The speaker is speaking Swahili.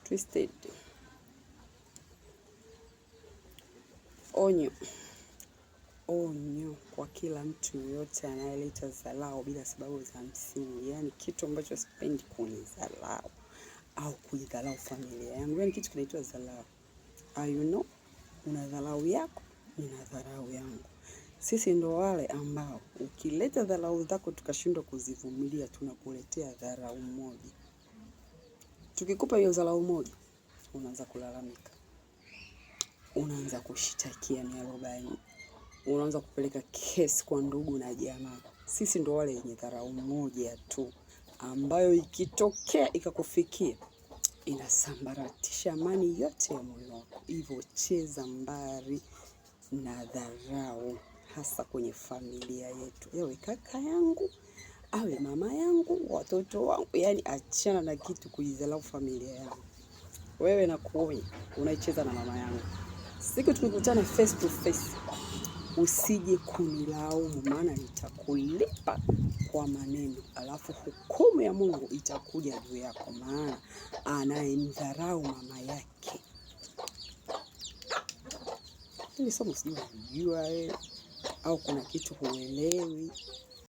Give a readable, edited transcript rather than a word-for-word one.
Twisted. Onyo, onyo kwa kila mtu yoyote anayeleta dharau bila sababu za msingi, yaani kitu ambacho sipendi kunidharau au kuidharau familia yangu, yaani kitu kinaitwa dharau. You know, una dharau yako, nina dharau yangu. Sisi ndo wale ambao ukileta dharau zako tukashindwa kuzivumilia, tunakuletea dharau moja. Tukikupa hiyo dharau moja, unaanza kulalamika, unaanza kushitakia 40,000, unaanza kupeleka kesi kwa ndugu na jamaa. Sisi ndo wale wenye dharau moja tu ambayo ikitokea ikakufikia inasambaratisha amani yote ya moyo wako. Hivyo cheza mbali na dharau, hasa kwenye familia yetu, ewe kaka yangu, awe mama yangu, watoto wangu, yani achana na kitu kuidharau familia yangu. Wewe nakuonya, unaicheza na mama yangu. Siku tukikutana face to face, usije kunilaumu, maana nitakulipa kwa maneno, alafu hukumu ya Mungu itakuja juu yako, maana anayemdharau mama yake. Hili somo sijui unajua wewe au kuna kitu huelewi.